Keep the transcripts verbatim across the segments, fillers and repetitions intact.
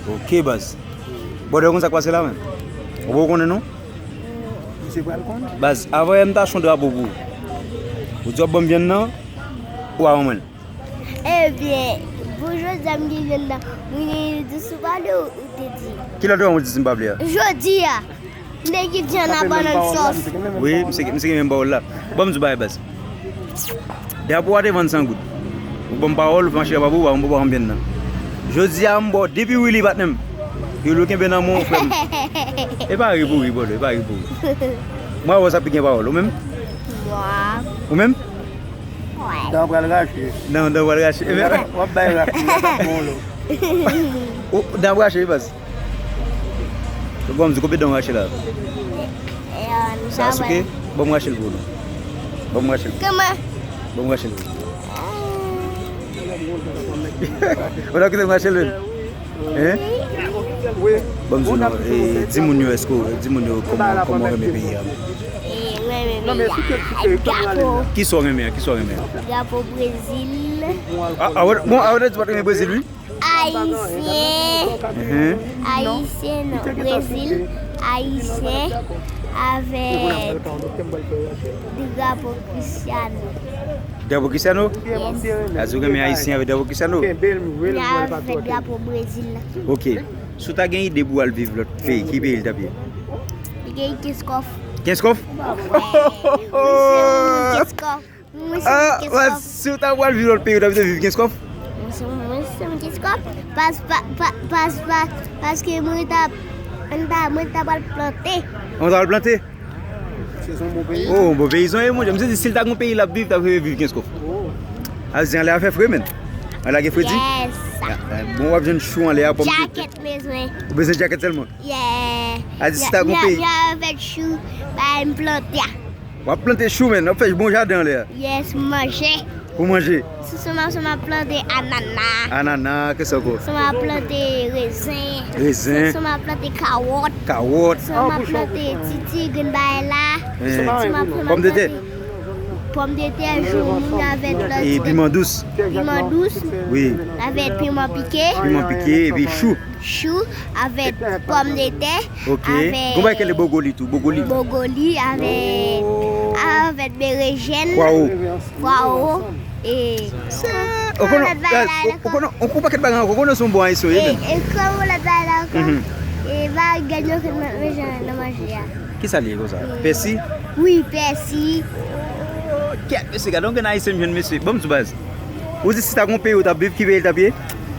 Ok, baz. Brother, ou konn sa k pase la, menm? Ou poko konnen, non? Misye pral konn. Baz, avan yè m t achte yon drapo pou ou. Ou di w ap ban m vyann nan, ou pa ban mwen l. Ebyen, pou jodi a m gen vyann nan, mwen di sou pale ou te di. Kilè ou te ban mwen di si m pa vle a? Jodi a. Nèg ki di an a bannann sòs. Wi, misye, misye gen menm pawòl la. Ban m di w bagay, baz. Drapo a te vann san goud. Ou ban m pawòl, ou fè mache drapo pou ou, ou pa ban m vyann nan. Jodi a, m ba w depi Willy patnè m. Willy, ou kenbe nan men w, frè m. E pa ri pou ri, brother, e pa ri pou ri. Mwen avè w sa pi gen pawòl, ou menm? Mwa. Ou menm? Wè. Dan w pral rache. Dan, dan w pral rache. W ap bay rache, w ap bon lo. Dan w ap rache, wi, baz. Bon, m di, kote dan w rache la? Sa souke? Ban m rache l pou ou, non. Ban m rache l. Kòman? Ban m rache l. Ou ta kite m rache l, menm? Hein? Ban m di w, non, e, di moun yo, èske w, di moun yo, kòman, kòman w renmen peyi a? E, mwen renmen peyi a. Drapo. Kisa w renmen an? Kisa w renmen an? Drapo Brezil. A, a, bon, a, ou te di w pa t renmen Brezil, wi? Ayisyen. Mhm. Ayisyen, non, Brezil. Ayisyen avèk drapo Cristiano. Drapo Cristiano? Yes. Sa di w renmen Ayisyen avèk drapo Cristiano? Men avèk drapo Brezil la. Ok. Si w ta gen ide pou w al viv lòt peyi, ki peyi l t ap ye? Li gen Kenskòf. Kenskòf? Wè. Kenskòf. Mwen se Ah, Kenskòf. Si w ta pral viv lòt peyi, w ta pito viv Kenskòf? Mwen se, mwen se Kenskòf. Pas, pa, pa, pas, pa, paske mwen ta, mwen ta, mwen ta pral plante. Ou ta pral plante? Se yon bon peyi. Oh, bon peyizan, e, monchè. Misye di, si l ta gen yon peyi l ap viv, l ta prefere viv Kenskòf. Oh. A di, anlè a fè fre, menm. Anlè a gen fredi? Yes. Ah, ah, bon, w ap jwenn chou anlè a, pòm de tè. Djakèt, bezwen. Ou bezwen djakèt sèlman? Yeah. A di, si ta gen yon peyi. Mwen avèk chou, ba, m plante a. W ap plante chou, menm, w ap fè bon jaden anlè a. Yes, manje. Pou manje. Sou, sou, m ap, sou, m ap plante anana. Anana, kisa ankò? Sou, m ap plante rezen. Rezen. Sou, sou, m ap plante kawòt. Kawòt. Sou, m ap plante titi, grenn bagay la. Eh. Sou, m ap, sou, m ap plante pòmdetè, jonmou avèk lòt. E piman dous. Piman dous. Wi. Avèk piman pike. Piman pike, epi chou. Chou avèk pòmdetè, ok. Avèk gon bagay ki rele bwokoli tou, bwokoli. Bwokoli avèk, oh, avèk berejèn. Pwawo. Pwawo. E ou konnen, ou konnen, ou konnen yon pakèt bagay ankò, ou konnen se yon bon ayisyen, wi, menm. E kòm yon lòt bagay la ankò, mhm, e bagay yo ke m ap manje nan manje a. Kisa l ye konsa? Pèsi? Wi, pèsi. Kèt, mesye, gade yon grenn ayisyen m jwenn, mesye. Ban m di w, baz. Ou di si ta gon peyi ou t ap viv, ki peyi l t ap ye?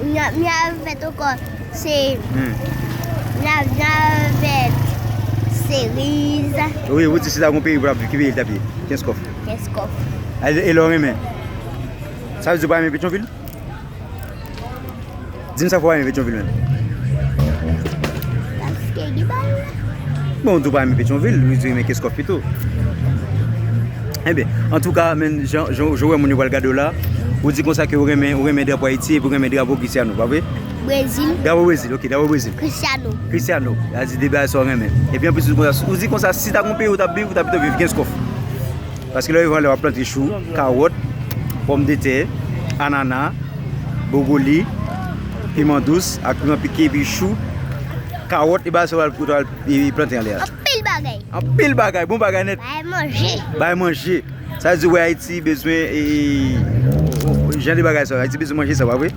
Mi, mi avèk ankò, se, hmm, mi avèk seriz. Wi, ou di si ta gon peyi ou t ap viv, ki peyi l t ap ye? Kenskòf. Kenskòf. E, e lè w renmen? Sa vle di ou pa renmen Petyonvil? Di m sa fè w pa renmen Petyonvil menm. Paske gen bal. Bon, ou di w pa renmen Petyonvil, ou di w renmen Kenskòf pito. Enben, antouka, men, jan, jan, jan w wè moun yo pral gade w la, ou di konsa ke ou renmen, ou renmen drapo Ayiti epi ou renmen drapo Cristiano, pa vre? Brezil. Drapo Brezil, ok, drapo Brezil. Cristiano. Cristiano, a di de bagay sa w renmen. Epi anplis, ou di konsa, ou di konsa, si ta gon peyi ou t ap viv, ou t ap pito viv Kenskòf. Paske lè w rive anlè, w ap plante chou, kawòt, pòmdetè, anana, bwokoli, piman dous ak piman pike, epi chou, kawòt, e bagay sa w al, w al, e, plante anlè a. Anpil bagay. Anpil bagay, bon bagay nèt. Bay manje. Bay manje. Sa vle di, wè, Ayiti bezwen, e, e, jan de bagay sa, Ayiti bezwen manje sa, pa vre?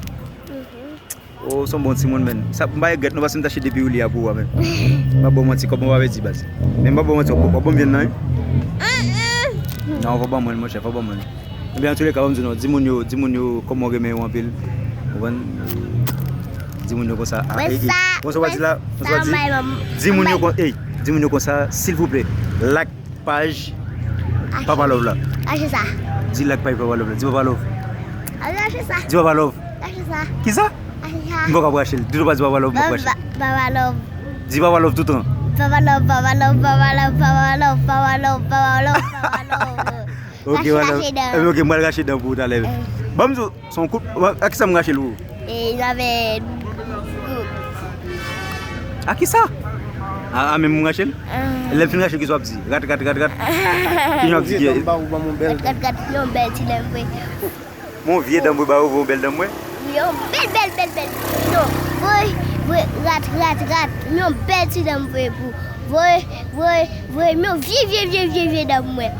Mhm. Oh, w se yon bon timoun, menn. Sa, m pa regrèt non, paske m t achte depi Willy a pou ou a, menn. M pa ba w manti, kòb mwen pa pèdi, baz. Men m pa ba w manti, w, w ap ban m vyann nan, wi. Non, fò w ban mwen l, monchè, fò w ban mwen l. Ebyen, antouleka, ban m di w non, di moun yo, di moun yo kòman w renmen yo anpil. Ou konprann? Di moun yo konsa, ah, eh, eh, konsa w a di la, konsa w a di. Di moun yo kon-, eh, di moun yo konsa, silvouplè, like paj Papa Love la. Achte sa. Di like paj Papa Love la. Di Papa Love. Achte sa. Di Papa Love. Achte sa. Kisa? Achte sa. M poko ap rache l. Di nou pa di Papa Love, m ap rache l. Papa Love. Di Papa Love toutan. Papa Love, Papa Love, Papa Love. Ok, Papa Love. Rache, rache dan. Eh, ok, m pral rache dan pou ou talè. Eh. Ban m di w, se yon kout, a kisa m rache l pou ou? E, y avè. A kisa? A, a menm m rache l? Ah. Lè m fin rache l, kisa w ap di? Rat, rat, rat, rat. Kisa w ap di? Rat, rat, rat, yon bèl ti lèm vre. Mon vye dan m vre, ba ou vre, yon bèl dan m vre. Yon bèl, bèl, bèl, bèl. Non, vre, Voye rat, rat, rat. Yon bèl ti dan m voye pou. Voye, voye, voye m yon vye, vye, vye, vye, vye dan pou mwen.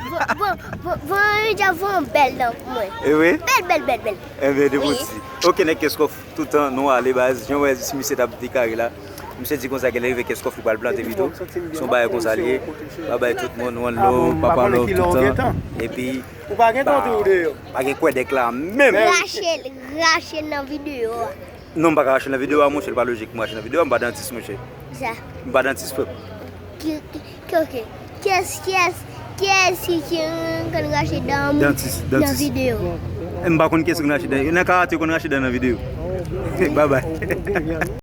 Vo- vo- vo- Voye yon dja voye yon bèl dan pou mwen. E vre? Bèl, bèl, bèl, bèl. Enben, depi ti. Ok, nèg Kèskòf, tout tan nou ale baz. Jan wè si misye t ap dekare la. Misye di konsa ke lè rive Kèskòf li pral plante pito. Se yon bagay konsa li ye. Babay tout moun, one love, papa love tout tan. Epi Ou pa gen konti ou deyò. Pa gen kwè dèk la menm. Rache l, rache l nan videyo a. Non, m pa ka rache nan videyo a, monchè, li pa lojik pou m rache nan videyo a, m pa dantis, monchè. Sa. M pa dantis, frè. Ki, ki, ki, ok. Kiyès, kiyès, kiyès ki, ki konn rache dan moun Dantis, nan dantis. Videyo? M pa konn kiyès ki konn rache dan. Nan karate, yo konn rache dan nan videyo. Babay.